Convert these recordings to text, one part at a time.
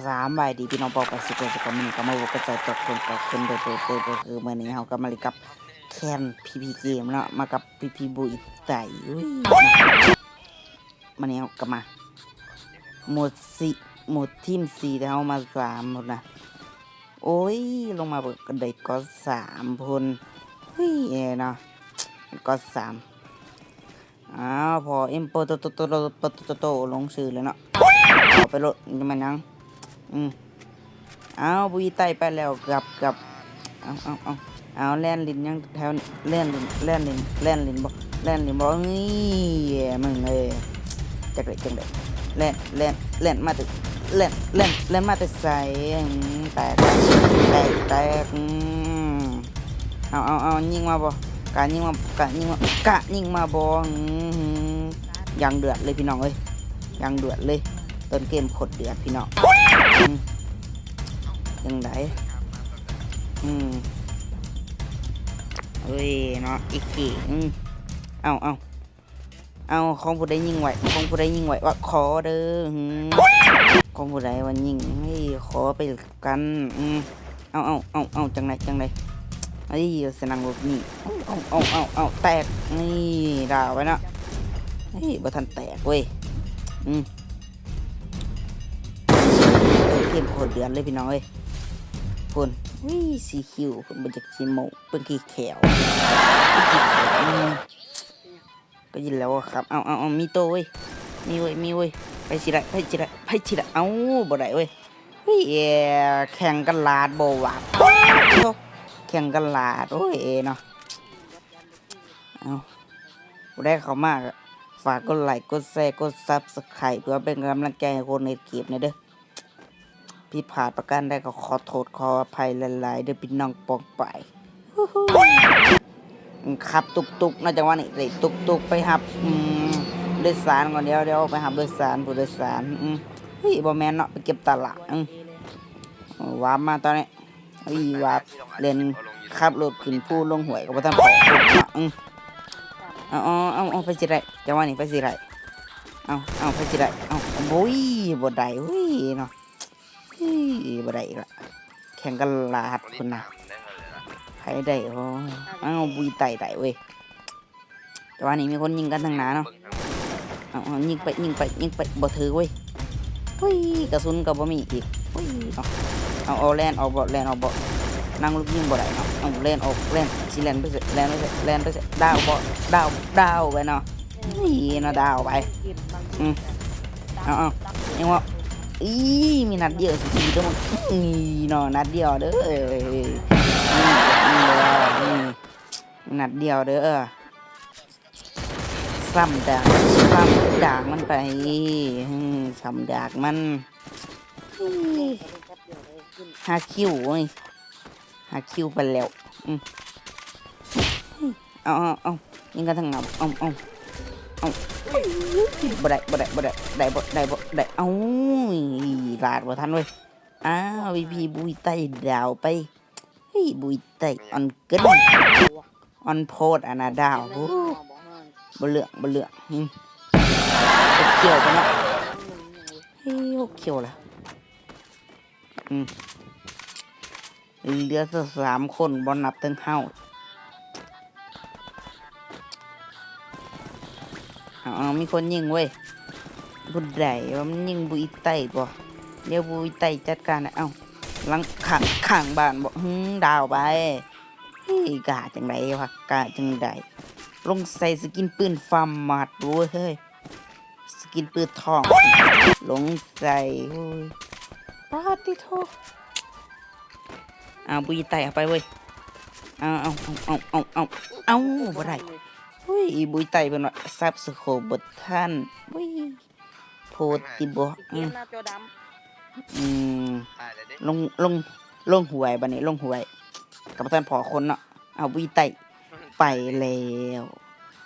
ສະບາຍດີພີ່ນ້ອງປ້ອງປາຍສຸກຄົນ ມື້ນີ້ກໍມາພົບກັບເຈົ້າເຈົ້າຄົນເກົ່າຄົນເດີ ກໍຄືມື້ນີ້ເຮົາກໍມາຫຼິ້ນກັບແຄນ ພີພີ ເກມເນາະ ມາກັບພີພີ ບຸຍໄຕ ອຸ້ຍ ມື້ນີ້ເຮົາກໍມາ ໝູ່ສີ່ ໝູ່ທີມສີ່ ແຕ່ເຮົາມາສາມພຸ້ນນະ ໂອ້ຍ ລົງມາເບິ່ງກໍໄດ້ກໍສາມພຸ້ນ ເຮີ້ຍ ເນາະ ກໍສາມ ອ້າວ ພໍເອັມໂປໂຕໂຕໂຕໂຕໂຕໂຕ ລົງຊື່ແລ້ວເນາະ ເອົາໄປໂລດ ບໍ່ແມ່ນຫຍັງ ອືມ ອ້າວ ບຸຍໄຕໄປແລ້ວ ກັບ ກັບ ເອົາ ເອົາ ເອົາ ເອົາ ແລ່ນຫຼິ້ນຫຍັງແຖວ ແລ່ນຫຼິ້ນ ແລ່ນຫຼິ້ນ ແລ່ນຫຼິ້ນບໍ່ ແລ່ນຫຼິ້ນບໍ່ ເອີຍ ມຶງເອີຍ ຈັກໄດ້ ຈັກໄດ້ ແລ່ນ ແລ່ນ ແລ່ນມາແຕ່ ແລ່ນ ແລ່ນ ແລ່ນມາແຕ່ໃສ ອືມ ແຕກ ແຕກ ແຕກ ອືມ ເອົາ ເອົາ ເອົາ ຍິງມາບໍ່ ກະຍິງມາ ກະຍິງມາ ກະຍິງມາບໍ່ ອືມ ຢ່າງເດືອດເລີຍພີ່ນ້ອງເອີຍ ຢ່າງເດືອດເລີຍ ຕົ້ນເກມໂຄດເດືອດພີ່ນ້ອງ ອືມ ຈັ່ງໃດ ອືມ ເອີຍ ເນາະ ອີກທີ ອືມ ເອົາ ເອົາ ເອົາ ຂອງຜູ້ໃດຍິງໄວ້ ຂອງຜູ້ໃດຍິງໄວ້ ວ່າຂໍເດີ ຂອງຜູ້ໃດວ່າຍິງ ເຮີ້ຍ ຂໍໄປກັນ ອືມ ເອົາ ເອົາ ເອົາ ເອົາ ຈັ່ງໃດ ຈັ່ງໃດ ເອີຍ ສະນັງໂລດນີ້ ເອົາ ເອົາ ເອົາ ເອົາ ແຕກ ນີ້ ດາວໄປເນາະ ເຮີ້ຍ ບໍ່ທັນແຕກເວີຍ ອືມ ເກມໂຄດເດືອດເລີຍພີ່ນ້ອງເອີຍ ພຸ້ນ ອຸ້ຍ ຊີຄິວ ເພິ່ນບໍ່ຢາກຊິໂມ້ ເບິ່ງຂີ້ແຂ້ວ ອືມ ກໍຍິນແລ້ວຄັບ ເອົາ ເອົາ ເອົາ ມີໂຕເວີຍ ມີເວີຍ ມີເວີຍ ໃຜຊິໄດ້ ໃຜຊິໄດ້ ໃຜຊິໄດ້ ເອົາ ບໍ່ໄດ້ເວີຍ ເຮີ້ຍ ແຂ່ງກັນຫຼາດບໍ່ວະ ໂອ້ໂຫ ແຂ່ງກັນຫຼາດ ໂອ້ຍ ເນາະ ເອົາ ຜູ້ໃດເຂົ້າມາກໍຝາກກົດໄລ ກົດແຊ ກົດຊັບສະໄຄຣບ ເພື່ອເປັນກຳລັງໃຈໃຫ້ຄົນເຮັດຄລິບແດ່ເດີ. ຜິດພາດປະການໃດກໍຂໍໂທດຂໍອະໄພຫຼາຍໆເດີພີ່ນ້ອງປ້ອງປາຍ ຂັບຕຸກໆເນາະ ຈັງຫວະນີ້ໄດ້ຕຸກໆໄປຮັບ ອືມ ໂດຍສານກ່ອນ ດຽວ ດຽວໄປຮັບໂດຍສານ ຜູ້ໂດຍສານ ອືມ ເຮີ້ຍ ບໍ່ແມ່ນເນາະ ໄປເກັບຕະຫຼາດ ອືມ ວາບມາຕອນນີ້ ເອີຍ ວ່າເລ່ນຂັບລົດຂຶ້ນພູລົງຫ້ວຍກໍບໍ່ທັນພໍຄົນເນາະ ອືມ ເອົາ ເອົາ ເອົາ ເອົາ ໃຜຊິໄດ້ ຈັງຫວະນີ້ໃຜຊິໄດ້ ເອົາ ເອົາ ໃຜຊິໄດ້ ເອົາ ໂອ້ຍ ບໍ່ໄດ້ເວີຍເນາະ ເຮີ້ຍ ບໍ່ໄດ້ອີກລະ ແຂ່ງກັນຫຼາດພຸ້ນນະ ໃຜໄດ້ ໂອ້ຍ ເອົາ ບຸຍໄຕໄດ້ເວີຍ. ແຕ່ວ່ານີ້ມີຄົນຍິງກັນທາງໜ້າເນາະ ເອົາ ເອົາ ຍິງໄປ ຍິງໄປ ຍິງໄປ ບໍ່ຖືກເວີຍ ຫຸຍ ກະສຸນກໍບໍ່ມີອີກ ຫຸຍ ເອົາ ເອົາ ເອົາ ແລ່ນອອກບໍ່ ແລ່ນອອກບໍ່ ນັ່ງລູກຍິງບໍ່ໄດ້ເນາະ ເອົາ ແລ່ນອອກ ແລ່ນ ຊິແລ່ນໄປໃສ ແລ່ນໄປໃສ ແລ່ນໄປໃສ ດາວບໍ່ ດາວ ດາວໄປເນາະ ຫຸຍ ເນາະ ດາວໄປ ອືມ ເອົາ ເອົາ ຍັງບໍ່ ອີ ມີນັດດຽວຊື່ໆເດີ ຫຸຍ ເນາະ ນັດດຽວເດີ ນີ້ ນີ້ ນັດດຽວເດີ ຊ້ຳດາກ ຊ້ຳດາກມັນໄປ ຊ້ຳດາກມັນ ຫ້າຄິວເວີຍ ຫ້າຄິວໄປແລ້ວ ອືມ ເອົາ ເອົາ ເອົາ ຍິງກັນທາງໜ້າ ເອົາ ເອົາ ເອົາ ບໍ່ໄດ້ ບໍ່ໄດ້ ບໍ່ໄດ້ ໄດ້ບໍ່ ໄດ້ບໍ່ ໄດ້ ເອົາ ລາດບໍ່ທັນເວີຍ ອ້າວ ພີພີ ບຸຍໄຕ ດາວໄປ ເຮີ້ຍ ບຸຍໄຕ ອອນເກີນ ອອນໂພດ ອັນນະ ດາວ ໂອ້ ບໍ່ເລື່ອງ ບໍ່ເລື່ອງ ຫຶ ຫົກຄິວໄປເນາະ ເຮີ້ຍ ຫົກຄິວລະ ອືມ ເຫຼືອແຕ່ສາມຄົນ ບໍ່ນັບເຖິງເຮົາ ເອົາ ເອົາ ມີຄົນຍິງເວີຍ ຜູ້ໃດວ່າມັນຍິງບຸຍໄຕບໍ່ ດຽວບຸຍໄຕຈັດການ ເອົ້າ ຫຼັງຂ້າງ ຂ້າງບ້ານບໍ່ ຫື ດາວໄປ ເຮີ້ຍ ກ້າຈັ່ງໃດວະ ກ້າຈັ່ງໃດ ລົງໃສ່ສະກິນປືນຟາມມັດເວີຍ ສະກິນປືນທອງ ລົງໃສ່ ໂອ້ຍ ປາດຕິໂທ ເອົາ ບຸຍໄຕເອົາໄປເວີຍ ເອົາ ເອົາ ເອົາ ບໍ່ໄດ້ ຫຸຍ ບຸຍໄຕເພິ່ນວ່າ ຊັບສະໂຄບບໍ່ທັນ ຫຸຍ ໂພດຕິບໍ່ ອືມ ອືມ ລົງ ລົງ ລົງຫ້ວຍ ບາດນີ້ລົງຫ້ວຍ ກໍບໍ່ທັນພໍ້ຄົນເນາະ ເອົາ ບຸຍໄຕ ໄປແລ້ວ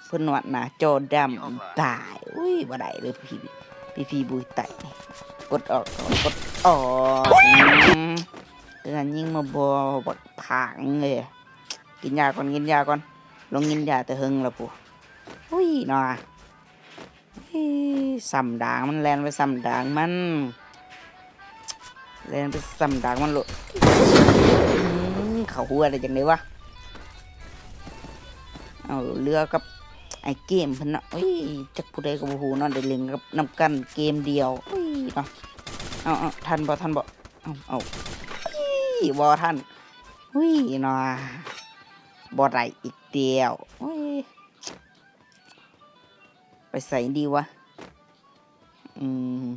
ເພິ່ນວ່າໜ້າຈໍດຳຕາຍ ອຸ້ຍ ບໍ່ໄດ້ເລີຍ ພີພີ ພີພີ ບຸຍໄຕ ກົດອອກ ກົດອອກ ອືມ ເຕືອນຍິງມາບໍ່ ບັກຜາກເອີຍ ກິນຢາກ່ອນ ກິນຢາກ່ອນ ລົງກິນຢາແຕ່ເຫິງແລ້ວພຸ້ນ ຫຸຍ ເນາະ. ອີ ຊ້ຳດາກມັນ ແລ່ນໄປຊ້ຳດາກມັນ ຫ ແລ່ນໄປຊ້ຳດາກມັນໂລດ. ອືມ ເຂົ້າຫົວໄດ້ຈັ່ງໃດວະ? ເອົາເຫຼືອກັບໄອ້ເກມເພິ່ນເນາະ. ໂອ້ຍ ຈັກຜູ້ໃດກໍບໍ່ຮູ້ເນາະ ໄດ້ຫຼິ້ນກັບ ນຳກັນເກມດຽວ. ໂອ້ຍເນາະ. ເອົາ ເອົາ ທັນບໍ່ ທັນບໍ່? ເອົາ ເອົາ ອຸ້ຍ ບໍ່ທັນ. ອຸ້ຍເນາະ ບໍ່ໄດ້ອີກແລ້ວ. ໂອ້ຍ ໄປໃສດີວະ? ອືມ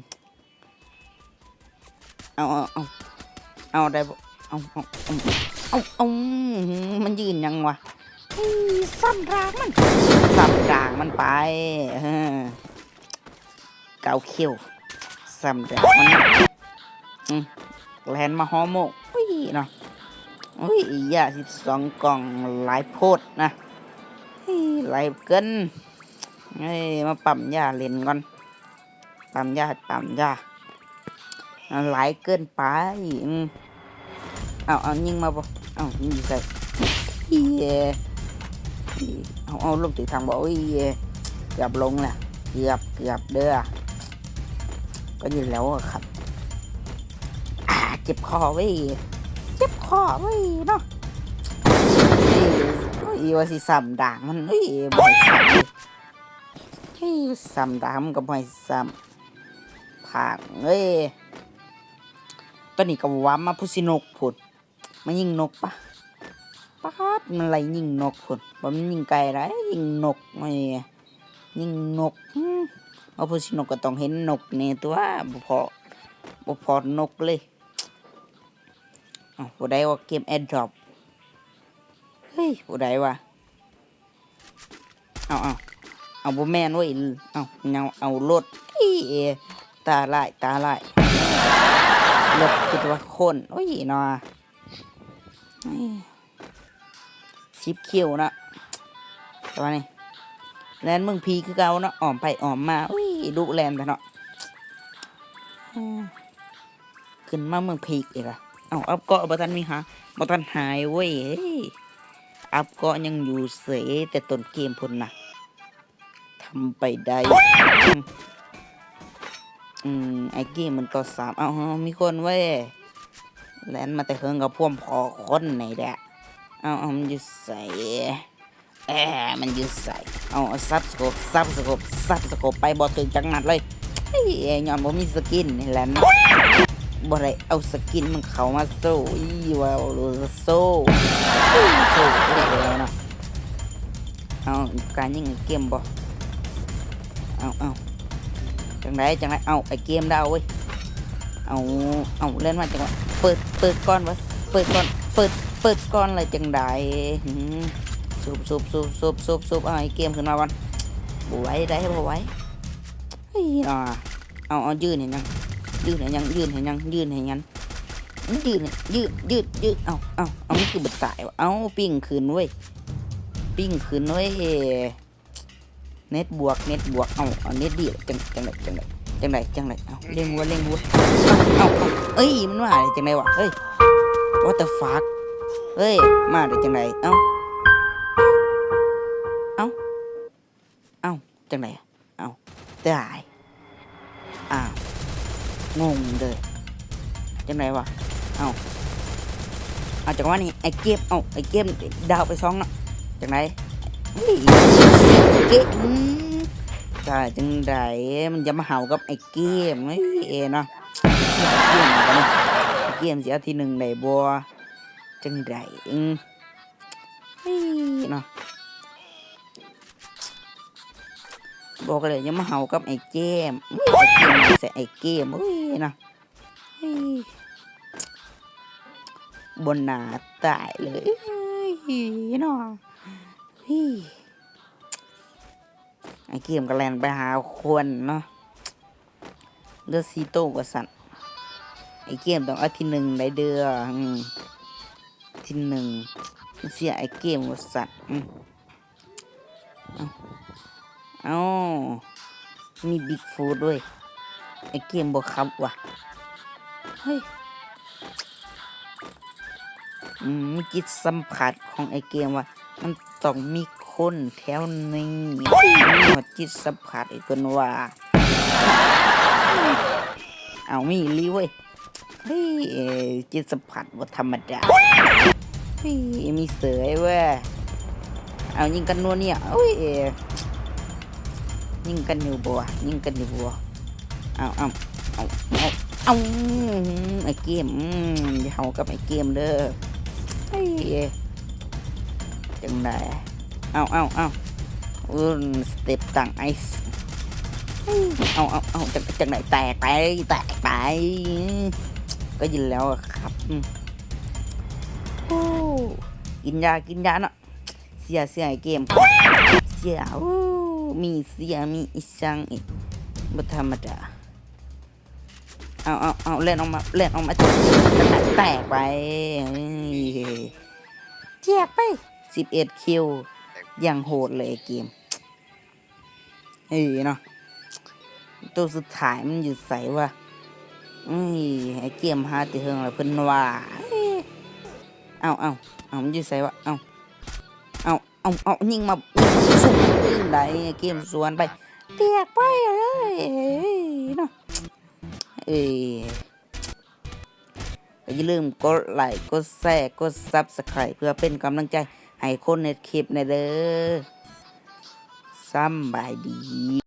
ເອົາ ເອົາ ເອົາ ເອົາ ໄດ້ບໍ່? ເອົາ ເອົາ ເອົາ ເອົາ ມັນຢືນຫຍັງວະ? ເອີ ຊ້ຳດາກມັນ ຊ້ຳດາກມັນໄປ. ເອີ ເກົ້າຄິວ ຊ້ຳດາກມັນ. ອືມ ແລ່ນມາຫໍ່ໂມກ. ອຸ້ຍເນາະ ອຸ້ຍ ຢາສິບສອງກ່ອງ ຫຼາຍໂພດນະ. ເອີ ຫຼາຍເກີນ. ເອີ ມາປ້ຳຢາຫຼິ້ນກ່ອນ. ປ້ຳຢາ ປ້ຳຢາ ຫຼາຍເກີນໄປ. ອືມ ເອົາ ເອົາ ຍິງມາບໍ່? ເອົາ ຍິງໃສ່. ເອີ ເອົາ ເອົາ ລົງຖືກທາງບໍ່? ໂອ້ຍ ເກືອບລົງແລ້ວ ເກືອບ ເກືອບເດີ້. ກໍຢູ່ແລ້ວຄັບ. ອາ ເຈັບຄໍເວີ້ຍ ເຈັບຄໍເວີ້ຍເນາະ. ເອີ ໂອ້ຍ ວ່າຊິຊ້ຳດາກມັນ. ເອີ ບໍ່ໃຫ້ຊ້ຳ. ເອີ ຊ້ຳດາກມັນກໍບໍ່ໃຫ້ຊ້ຳ. ພາກເອີຍ. ຕອນນີ້ກໍວ່າມາຜູ້ຊິນົກພຸ້ນ ມາຍິງນົກປະ. ປາດ ມັນໄລ່ຍິງນົກພຸ້ນ ບໍ່ແມ່ນຍິງໄກ່ໄດ໋ ຍິງນົກ. ແໝ່ ຍິງນົກ. ອືມ ເອົາ ຜູ້ຊິນົກກໍຕ້ອງເຫັນນົກແດ່ຕົວະ ບໍ່ພໍ້ ບໍ່ພໍ້ນົກເລີຍ. ເອົ້າ ຜູ້ໃດວ່າເກມແອດດຣອບ? ເຮີ້ຍ ຜູ້ໃດວະ? ເອົາ ເອົາ ເອົາ ບໍ່ແມ່ນເວີ້ຍ. ເອົາ ຍັງເອົາລົດ. ອີ ເອ ຕາຮ້າຍ ຕາຮ້າຍ. ລົດຄິດວ່າຄົນ. ໂອ້ຍເນາະ ເອີຍ ສິບຄິວເນາະ. ແຕ່ວ່ານີ້ແລ່ນເມືອງຜີຄືເກົ່າເນາະ ອ້ອມໄປອ້ອມມາ. ອຸ້ຍ ດຸແລ່ນແທ້ເນາະ. ເອີ ຂຶ້ນມາເມືອງຜີອີກລະ. ເອົ້າ ອັບເກາະບໍ່ທັນມີຫາ ບໍ່ທັນຫາຍເວີ້ຍ. ເອີຍ ອັບເກາະຍັງຢູ່ເສີຍແຕ່ຕົ້ນເກມພຸ້ນນະ. ທຳໄປໄດ້. ອືມ ອືມ ໄອ້ເກມມັນກໍສາມ. ເອົ້າ ເອົ້າ ມີຄົນເວີ້ຍ ແລ່ນມາແຕ່ເຫິງກໍພວມພໍຄົນນີ້ແຫຼະ. ເອົ້າ ເອົ້າ ມັນຢູ່ໃສ? ແອ ມັນຢູ່ໃສ? ເອົາ ສັບສະໂຄບ ສັບສະໂຄບ ສັບສະໂຄບ ໄປບໍ່ຖືກຈັກນັດເລີຍ. ເອີຍ ຍ້ອນບໍ່ມີສະກິນນີ້ແຫຼະເນາະ ບໍ່ໄດ້ເອົາສະກິນມັນເຂົ້າມາໂຊ. ອີ ວ່າໂລໂຊ ໂຊ ເນາະ. ເອົາ ການຍິງເກມບໍ່? ເອົາ ເອົາ ຈັ່ງໃດ ຈັ່ງໃດ? ເອົາ ໄອ້ເກມດາວເວີ້ຍ. ເອົາ ເອົາ ແລ່ນມາຈັງຫວະ ເປີດ ເປີດກ່ອນເວີ້ຍ ເປີດກ່ອນ ເປີດ ເປີດກ່ອນແລ້ວຈັ່ງໃດ? ຫື ຊຸບ ຊຸບ ຊຸບ ຊຸບ ຊຸບ ຊຸບ. ເອົາ ໄອ້ເກມຂຶ້ນມາກ່ອນ. ບໍ່ໄຫວໄດ໋ ບໍ່ໄຫວ. ເຮີ້ຍ ອ່າ ເອົາ ເອົາ ຢືນເຮັດຫຍັງ? ຢືນເຮັດຫຍັງ? ຢືນເຮັດຫຍັງ? ຢືນເຮັດຫຍັງ? ຢືນ ຢືນ ຢືນ ຢືນ. ເອົາ ເອົາ ເອົາ ມັນຄືບໍ່ຕາຍວະ? ເອົາ ປິງຂຶ້ນເວີ້ຍ ປິງຂຶ້ນເວີ້ຍ. ເນັດບວກ ເນັດບວກ. ເອົາ ເອົາ ເນັດດີ ຈັ່ງ ຈັ່ງໃດ ຈັ່ງໃດ ຈັ່ງໃດ ຈັ່ງໃດ? ເອົາ ເລັງຫົວ ເລັງຫົວ. ເອົາ ເອົາ ເອີຍ ມັນມາໄດ້ຈັ່ງໃດວະ? ເຮີ້ຍ what the fuck ເຮີ້ຍ ມາໄດ້ຈັ່ງໃດ? ເອົ້າ ເອົ້າ ເອົ້າ ຈັ່ງໃດ? ເອົ້າ ຕາຍ. ອ້າວ ງົງເດີ ຈັ່ງໃດວະ? ເອົ້າ ເອົາ ຈັງຫວະນີ້ໄອ້ເກມ ເອົາ ໄອ້ເກມດາວໄປສອງເນາະ. ຈັ່ງໃດ? ເກມ ອືມ ຕາຍຈັ່ງໃດ? ມັນຈະມາເຫົ່າກັບໄອ້ເກມ ເອີຍ ເນາະ. ເກມ ເກມຊິເອົາທີໜຶ່ງໄດ້ບໍ່? ຈັ່ງໃດ? ອືມ ເອີຍ ເນາະ. ບອກເລີຍ ຢ່າມາເຫົ່າກັບໄອ້ເກມ. ອຸ້ຍ ໄອ້ເກມ ໃສ່ໄອ້ເກມ ເອີຍ ນະ ເອີຍ ບໍ່ໜ້າຕາຍເລີຍ ເອີຍ ເນາະ. ເອີຍ ໄອ້ເກມກໍແລ່ນໄປຫາຄົນເນາະ. ເຫຼືອສີ່ໂຕວ່າຊັ້ນ. ໄອ້ເກມຕ້ອງເອົາທີໜຶ່ງໄດ້ເດີ້ ອືມ ທີໜຶ່ງ ມັນເສຍໄອ້ເກມວ່າຊັ້ນ. ອືມ ເອົ້າ ເອົ້າ ມີບິກຟູດເວີຍ ໄອ້ເກມບໍ່ຂັບວ່າ ເຮີ້ຍ. ອືມ ມີຈິດສຳຜັດຂອງໄອ້ເກມວ່າ ມັນຕ້ອງມີຄົນແຖວນີ້ ມີຮອດຈິດສຳຜັດອີກ ເພິ່ນວ່າ. ເອົ້າ ມີອີ່ຫຼີເວີຍ. ເຮີ້ຍ ຈິດສຳຜັດບໍ່ທຳມະດາ. ເຮີ້ຍ ມີເສີຍເວີ້ຍ. ເອົາ ຍິງກັນນົວເນຍ. ໂອ້ຍ ຍິງກັນຢູ່ບໍ່? ຍິງກັນຢູ່ບໍ່? ເອົາ ເອົາ ເອົາ ເອົາ ເອົາ ອືມ ໄອ້ເກມ ອືມ ຢ່າເຮົາກັບໄອ້ເກມເດີ. ເຮີ້ຍ ຈັ່ງໃດ? ເອົາ ເອົາ ເອົາ ອືມ ສະເຕັບຕັ້ງໄອ ເອົາ ເອົາ ເອົາ ຈັ່ງ ຈັ່ງໃດ? ແຕກໄປ ແຕກໄປ. ກໍຢູ່ແລ້ວອະຄັບ. ອືມ ໂອ້ ກິນຢາ ກິນຢາເນາະ. ເສຍ ເສຍໄອ້ເກມ ເສຍ. ໂອ້ ມີເສຍ ມີອີ່ຫຍັງອີກ ບໍ່ທຳມະດາ. ເອົາ ເອົາ ເອົາ ແລ່ນອອກມາ ແລ່ນອອກມາ ແຕກໄປ. ເອີຍ ຈຽກໄປ ສິບເອັດຄິວ ຢ່າງໂຫດເລີຍໄອ້ເກມ. ເອີເນາະ ໂຕສຸດທ້າຍມັນຢູ່ໃສວະ? ເອີຍ ໄອ້ເກມຫາແຕ່ເຫິງແລ້ວເພິ່ນວ່າ. ເອີ ເອົາ ເອົາ ເອົາ ມັນຢູ່ໃສວະ? ເອົາ ເອົາ ເອົາ ເອົາ ຍິງມາ ຍິງມາ ໄດ້ ເກມສວນໄປ ແຕກໄປເລີຍເນາະ. ເອີ ກໍຢ່າລືມກົດໄລ ກົດແຊ ກົດ Subscribe ເພື່ອເປັນກຳລັງໃຈໃຫ້ຄົນເຮັດຄລິບແດ່ເດີ. ສຳບາຍດີ.